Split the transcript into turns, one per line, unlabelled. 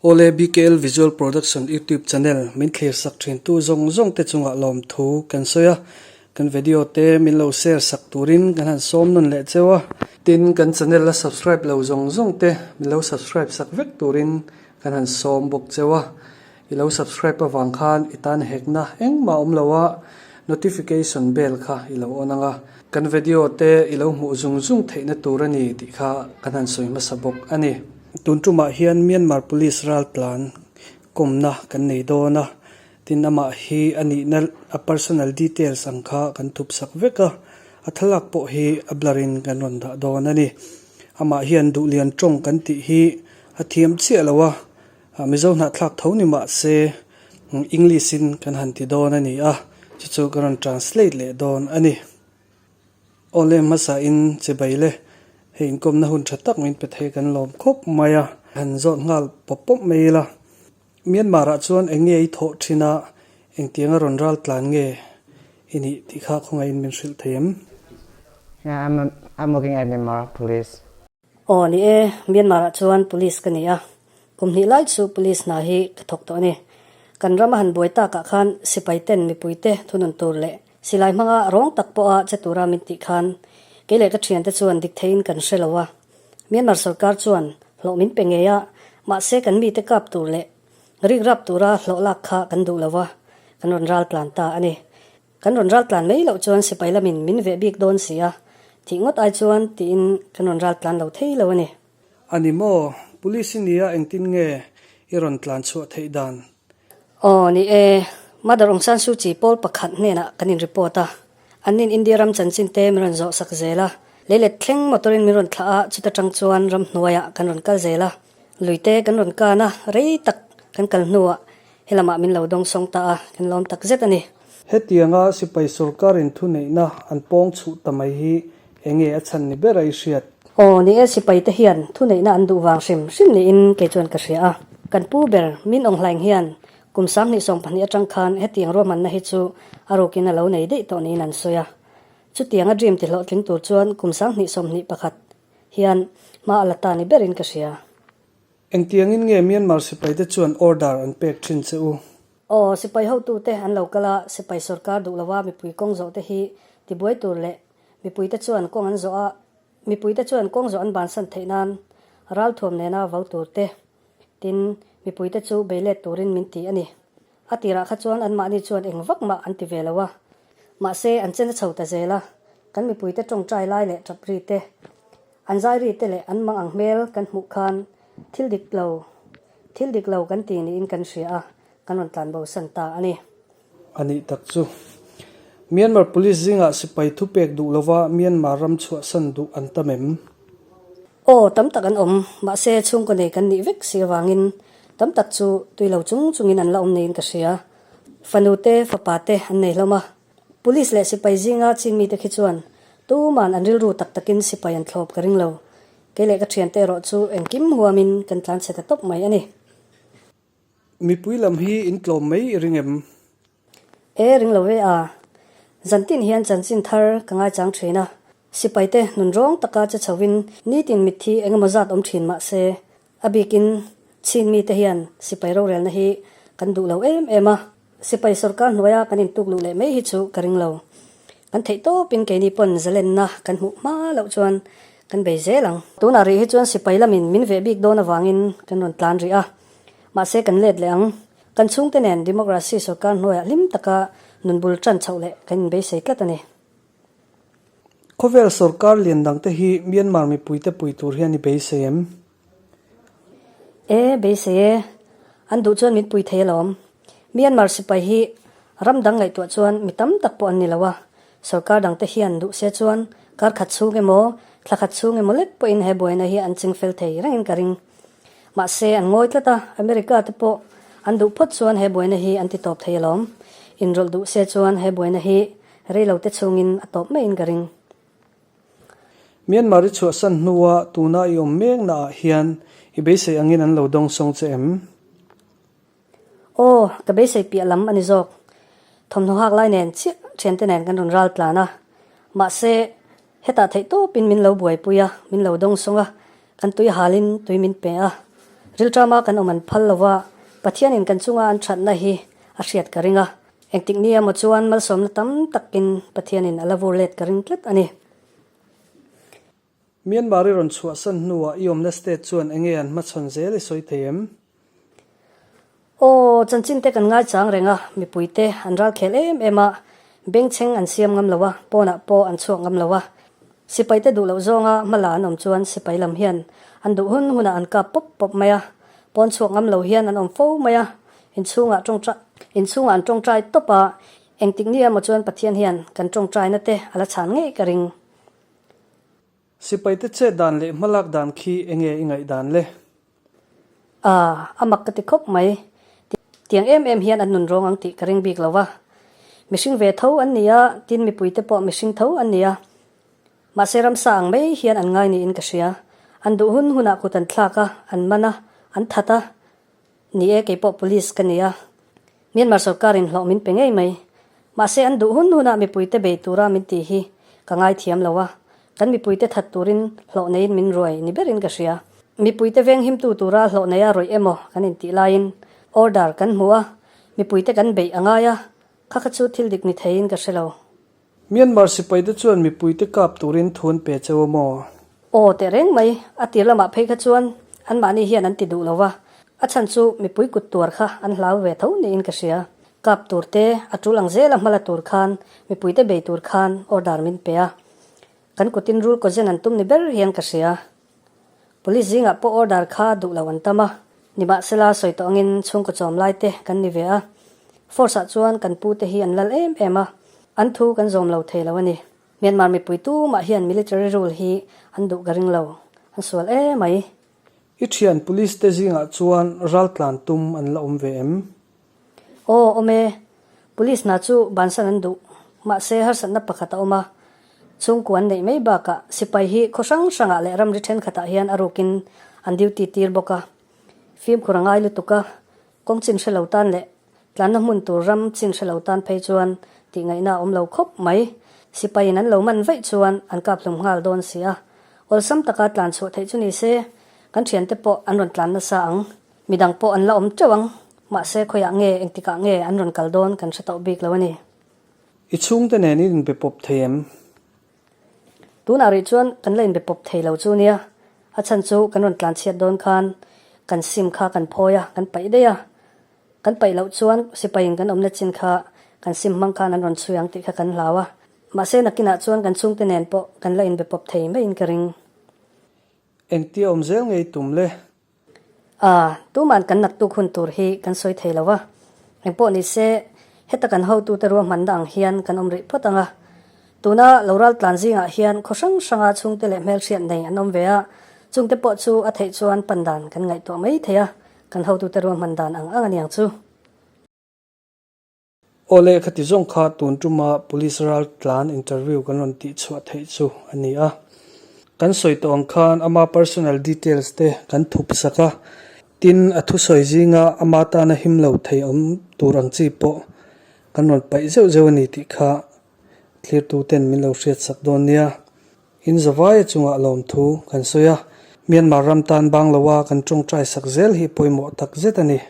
Awle BKL Visual Production YouTube channel min thlir sak thin tu zawng zawng te chungah lawmthu kan sawi a, kan video te min lo share sak turin kan han sawm nawn leh cheu a. Tin, kan channel la subscribe lo zawng zawng te min lo subscribe sak vek turin kan han sawm bawk cheu a. I lo subscribe avang khan i tan hekna engmah awm lo a, notification bell kha i lo on ang a, kan video te i lo hmuh zung zung theihna tur a ni tih kha kan han sawi hmasa bawk a ni. Tun tumah hian Myanmar Police raltlan kawmna kan nei dawn a, tin amah hi a nihna a personal details ang kha kan thup sak vek a, a thlalak pawh hi a blur in kan rawn dah dawn a ni. Amah hian duhlian tawng kan tih hi a thiam chiah lo a, Mizo hnahthlak tho ni mah se English in kan han ti dawn a ni a, chu chu ka rawn translate leh dawn a ni. Awle hmasa in che bai le, hei inkawmna hun tha tak min pe thei kan lawm khawp mai a, han zawt nghal pawp pawp mai ila. Myanmar ah chuan eng nge i thawh thin a, engtianga rawn ral tlan nge i nih tih kha khawngaihin min hrilh thei em?
Yeah, I'm I'm working at Myanmar Police.
Aw ni e, Myanmar ah chuan police ka ni a, kum hnih lai chu police hna hi ka thawk tawh a ni. Kan ram a han buai tak ah khan sipai ten mipui te thunun tur leh silai hmanga rawng tak pawha che tura min tih khan kei leh ka thiante chuan dik theiin kan hre lo a. Myanmar sorkar chuan hlawh min pe ngei a, mahse kan mite kap tur leh rik rap tura hlawh lak kha kan duh lo a, kan rawn ral tlan ta a ni. Kan rawn ral tlan mai loh chuan sipai lamin min veh bik dawn si a, thih ngawt ai chuan tiin kan rawn ral tlan lo thei lo a ni.
A ni maw? Police i nia engtin nge i rawn tlan chhuah theih dan?
Aw ni e, Mother Aung San Suu Kyi pawl pakhat hnenah kan in report a, an nin India ram chanchin te min rawn zawh sak zel a, leilet thleng motor in min rawn thlah a, chuta tang chuan ram hnuaiah kan rawn kal zel a, lui te kan rawn kan a, rei tak kan kal hnuah Helamah min lo dawng sawng ta a, kan lawm tak zet a ni.
Hetianga sipai sorkarin thuneihna an pawng chhuh ta mai hi enge a chhan ni ber a i hriat?
Aw, ni e, sipaite hian thuneihna an duh vang hrim hrim niin kei chuan ka hria a. Kan pu ber Min Aung Hlaing hian kum 2020 atang khan hetiang ruahmanna hi chu a rukin a lo nei daih tawh niin an sawi a. Chutiang a dream tihlawhtling tur chuan kum 2021 hian hma a la ta ni berin ka hria.
Engtiangin nge Myanmar sipaite chuan order an pek thin che u?
Aw, sipai hotute an lo kal a, sipai sorkar duh lova mipui kawng zawhte hi tibuai tur leh mipuite chuan kawng an zawh a, mipuite chuan kawng zawh an bansan theih nan ralthuam nena vau tur te, tin, mipuite chu beilet turin min ti a ni. A tirah kha chuan anmahni chuan eng vak mah an ti ve lo a, mahse an chen a chho ta zel a, kan mipuite tawngtai lai leh tap ri te, An zai ri te leh an mang ang hmel kan hmuh khan thil dik lo, thil dik lo kan ti niin kan hria a, kan rawn tlan bo san ta a ni.
A nih tak chu. Myanmar Police zingah sipai thupek duh lova Myanmar ram chhuahsan duh an tam em?
Aw, tam tak an awm. Mahse, chhungkaw nei kan nih vek si avangin tam tak chu tui lo chung chungin an la awm niin ka hria. Fanu te, fapa te an nei hlawm a. Police leh sipai zinga chin mite khi chuan tuman an rilru tak takin sipai an thlawp ka ring lo. Kei leh ka thiante erawh chu engkim huamin kan tlan chhe ta tawp mai a ni.
Mipui lam hi in tlawm mai i ring em?
E, ring lo ve a. Zantin hian chanchin thar ka ngaichang thin a. Sipaite nun rawng taka che chhovin nitin mitthi engemaw zat awm thin mah se, a bikin chin mite hian sipai rorelna hi kan duh lo em em a. Sipai sorkar hnuaia kan intuk luh leh mai hi chu ka ring lo. Kan theih tawpin keini pawn zalenna kan hmuh hma loh chuan kan bei zel ang. Tunah rih hi chuan sipai lamin min veh bik dawn avangin kan rawn tlan rih a. Mahse kan let leh ang. Kan chhungte nen democracy sorkar hnuaiah hlim taka nun bul tan chhoh leh kan inbeisei tlat a ni.
Khawvel sorkar lian dangte hi Myanmar mipuite pui tur hian i beisei em?
E, beisei e. An duh chuan min pui thei alawm. Myanmar sipai hi ram dang ngaihtuah chuan mi tam tak pawh an ni lo a, sorkar dangte hian duh se chuan kar khat chhung emaw, thla khat chhung emaw lek pawhin he buaina hi an ching fel thei rengin ka ring. Mahse, an ngawi tlat a, America te pawh an duh phawt chuan he buaina hi an ti tawp thei alawm. Inrawlh duh se chuan he buaina hi rei lo te chhungin a tawp maiin ka ring.
Myanmar i chhuahsan hnua tuna i awm mekna ah hian i beisei angin an lo dawng sawng che em?
Aw, ka beisei piah lam a ni zawk. Thawmhnaw hak lai nen chiah thiante nen kan rawn ral tlan a. Mahse, hetah theih tawpin min lo buaipui a, min lo dawng sawng a, kan tui halin tui min pe a. Rilṭama kan awm an phal lo va, Pathianin kan chunga an ṭhatna hi a hriat ka ring a. Engtik ni emaw chuan malsawmna tam takin Pathianin a la vur let ka ring tlat a ni.
Myanmar i rawn chhuahsan hnuah i awmna state chuan enge an hmachhawn zel i sawi thei em?
Aw, chanchin te kan ngaichang reng a, mipuite an ralkhel em em a, bengchheng an siam ngam lo a, pawnah pawh an chhuak ngam lo a. Sipaite duh loh zawnga hmala an awm chuan sipai lam hian an duh hun hunah an kap pawp pawp mai a, pawn chhuak ngam lo hian an awm fo mai a, inchhungah tawngtai inchhungah an tawngtai tawp a, engtik ni emaw chuan Pathian hian kan tawngtaina te a la chhan ngei ka ring.
Sipaite chet dan leh hmalak dan khi enge i ngaih dan le?
A, a mak ka ti khawp mai. Tiang em em hian an nun rawng ang tih ka ring bik lo va. Mihring ve tho an ni a, tin mipuite pawh mihring tho an ni a. Mahse ramsa ang mai hian an ngai niin ka hria. An duh hun hunah kut an thlak a, an man a, an that a. Ni e, keipawh police ka ni a. Myanmar sorkarin hlawh min pe ngei mai. Mahse an duh hun hunah mipuite bei tura min tih hi ka ngaithiam lo a, kan mipuite that turin hlawh neiin min ruai ni berin ka hria. Mipuite venghimtu tura hlawh neia rawih emaw kan intih laiin order kan hmu a, mipuite kan beih a ngai a, kha kha chu thil dik ni theiin ka hre lo.
Myanmar sipaite chuan mipuite kap turin thu an pe cheu a maw?
Aw teh reng mai, a tir lamah phei kha chuan anmahni hian an ti duh lo va, a chhan chu mipui kut tuar kha an hlau ve tho niin ka hria. Kap tur te, a tul ang zela hmala tur khan, mipuite bei tur khan order min pe a. Kan kutin rul kawzen an tum ni ber hian ka hria. Police zingah pawh order kha duh lo an tam a, nimahsela sawi tawh angin chhungkaw chawm lai te kan ni ve a, force ah chuan kan pu te hi an lal em em a, an thu kan zawm lo thei lo a ni. Myanmar mipui tumah hian military rule hi an duh ka ring lo, an sual emai.
I thian police te zingah chuan raltlan tum an la awm ve em?
Aw, awm e. Police hna chu bansan an duh. Mahse, harsatna pakhat a awm a. Chhungkua an neih mai bakah sipai hi khaw hrang hrangah leh ramri thenkhatah hian a rukin an duty tir bawk a. Fimkhur a ngai lutuk a, kawng chin hre lo tan leh tlanna hmun tur ram chin hre lo tan phei chuan tihngaihna a awm lo khawp mai. Sipaiin an lo man vaih chuan an kap hlum nghal dawn si a. Awlsam taka tlan chhuah theih chu ni se, kan thiante pawh an rawn tlan nasa ang. Midang pawh an la awm teuh ang, mahse khawiah nge engtikah nge an rawn kal dawn kan hre tawh bik lo a ni.
I chhungte nen i inbe pawp thei em?
Tunah rih chuan kan la inbe pawp thei lo chu nia, a chhan chu kan rawn tlanchhiat dawn khan kan sim kha kan phawi a, kan paih daih a. Kan paih loh chuan sipaiin kan awmna chin kha kan sim hmang khan an rawn chhui ang tih kha kan hlau a. Mahse nakinah chuan kan chhungte nen pawh kan la inbe pawp thei maiin ka ring.
Engtia awm zel ngei tum le?
A, tuman kan naktuk hun tur hi kan sawi thei lo va. Engpawh ni se, heta kan hotute ruahmanna ang hian kan awm rih phawt ang a. Tuna lo ral tlan zingah hian khaw hrang hranga chhungte leh hmelhriat nei an awm ve a, chungte pawh chu a theih chuan pan dan kan ngaihtuah mai thei a, kan hotute ruahman dan ang ang a niang chu.
Aw le, khati zawng kha tun tuma Police ral tlan interview kan rawn tih chhuah theih chu a ni a. Kan sawi tawh ang khan ama personal details te kan thup sak a, tin a thusawi zinga ama tana him lo thei awm tur ang chi pawh kan rawn paih zeuh zeuh a ni tih kha thlirtu ten min lo hriat sak dawn nia. In zavaia chungah lawmthu kan sawi a, Myanmar ram tan bang loa kan tawngtai sak zel hi pawimawh tak zet a ni.